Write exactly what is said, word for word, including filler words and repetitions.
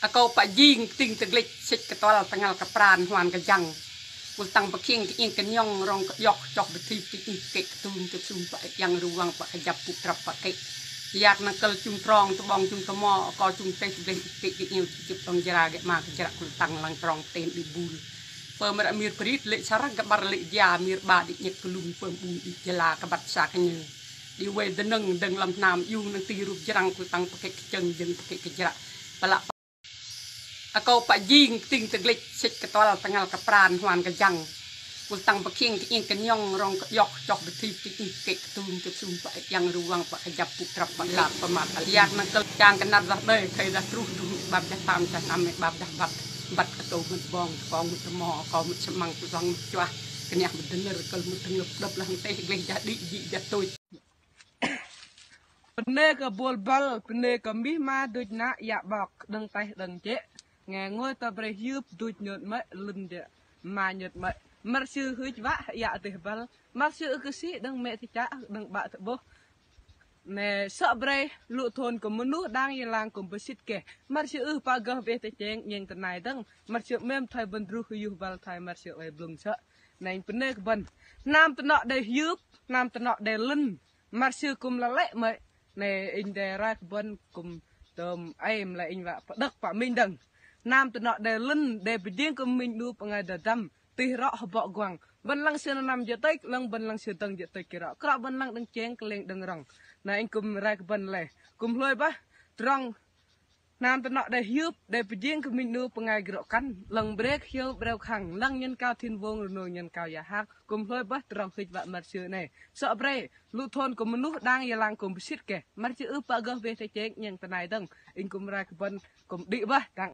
Akâu pă jing kơting tơglĕch sĕch kơtuăl tơngal kơpran huan kơjăng. Kul tăng pơkhĭng kơ ing kơniŏng rŏng kơiŏk choh bơthi kơ ing kơkĕ kơtung kơsum pă yang ruwang pă kơjăp pŭ trăp pă kĕ. Yak năng kơ̆l chung trong tơ'bong chung tơmo akâu chung teh gleh ing kơkĕ kơ iêu chĭp đŏng jra gĕ ma kơ jră kul tăng lăng trong ten đĭ bul. Pơm ră mir pơrit lê̆ sơrăk kơ 'băr lê̆ jia mir 'ba đĭ 'nhĕt kơlŭng pơm 'bung đĭ jơla kơ băt sa kơ nhơ. Đĭ wei dơnơ̆ng dơ̆ng lăm hnam iung nơ̆ng ti rup jrăng kul tăng pơkĕ kơchơ̆ng jơ̆ng pơkĕ kơ jră. Pơlă akâu pă jing kơting tơglĕch sĕch kơtuăl tơngal kơpran huan kơjăng. Kul tăng pơkhĭng kơ ing kơniŏng rŏng kơiŏk choh bơthi kơ ing kơkĕ kơtung kơsum pă yang ruwang pă kơjăp pŭ trăp pă lap pơmat yak năng kơ̆l chang kơnăr dah đei thei dah truh duh 'bap dah tam chah năm 'bap dah băt băt kơtâu mơ̆t 'bong tơkong mơ̆t tơmo akâu mơ̆t sơmăng tơdrong mơ̆t chuah kơneh mơ̆t dơnơ̆r kơ̆l mơ̆t dơngơ̆p đơ̆p lah teh gleh jah đĭ jĭ jah tôch. Pơnê kơ bôl băl, pơnê kơ mih ma duch nă yă 'bok, đơ̆ng teh đơ̆ng jê̆. Nge ngôi tơ brei hiưp duch nhôt 'mơ̆i, lŭn jê̆ ma nhôt 'mơ̆i. Măr sư hưch wă yă dêh băl, măr sư ưh kơ sĭ đơ̆ng mĕ tơchă, đơ̆ng 'bă tơ'bôh. Nê sơ̆ brei, lu thôn kơ mơnuh đang yơ lang kư̆m pơsĭt keh. Măr sư ưh pă gơh weh tơchĕng, nhĕng tơnai dơ̆ng. Măr sư 'mêm thoi bơ̆n druh kơ yuh băl thoi măr sư oei blŭng sơ̆. Nĕng pơnê kơ bơ̆n. Hnam tơnŏ đei hiưp, hnam tơnŏ đei lŭn. Măr sư kư̆m lălĕ 'mơ̆i. Nê inh đei rai kơ bơ̆n kư̆m tơm ei mă lei inh wă pơđơ̆k pă minh dơ̆ng. Hnam tơnŏ đei lŭn, đei pơjing kơ minh 'nu bơngai dơdăm. Tih rŏ hơbŏ guăng. Bơ̆n lăng sư năm jơtĕch, lăng bơ̆n lăng sư dơ̆ng jơtĕch krŏ. Krŏ bơ̆n lăng đơ̆ng chĕng, kơleng đơ̆ng rŏng. Na inh kư̆m rai kơ bơ̆n lei. Kư̆m hlôi bơih, tơdrong hnam tơnŏ đei hiưp, đei pơjing kơ minh 'nu bơngai grŏ kăn. Lăng brek hiơ̆ breo khăng, lăng nhăn kao thin wông rơnông nhăn kao ya hak. Kư̆m hlôi bơih, tơdrong hưch wă măr sư nê. Sơ̆ brei, lu thôn kơ mơnuh đang yơ lang kư̆m pơsĭt keh. Măr sư ưh pă gơh weh tơchĕng, nhĕng tơnai dơ̆ng. Inh kư̆m rai kơ bơ̆n, kư̆m đĭ bơih, tang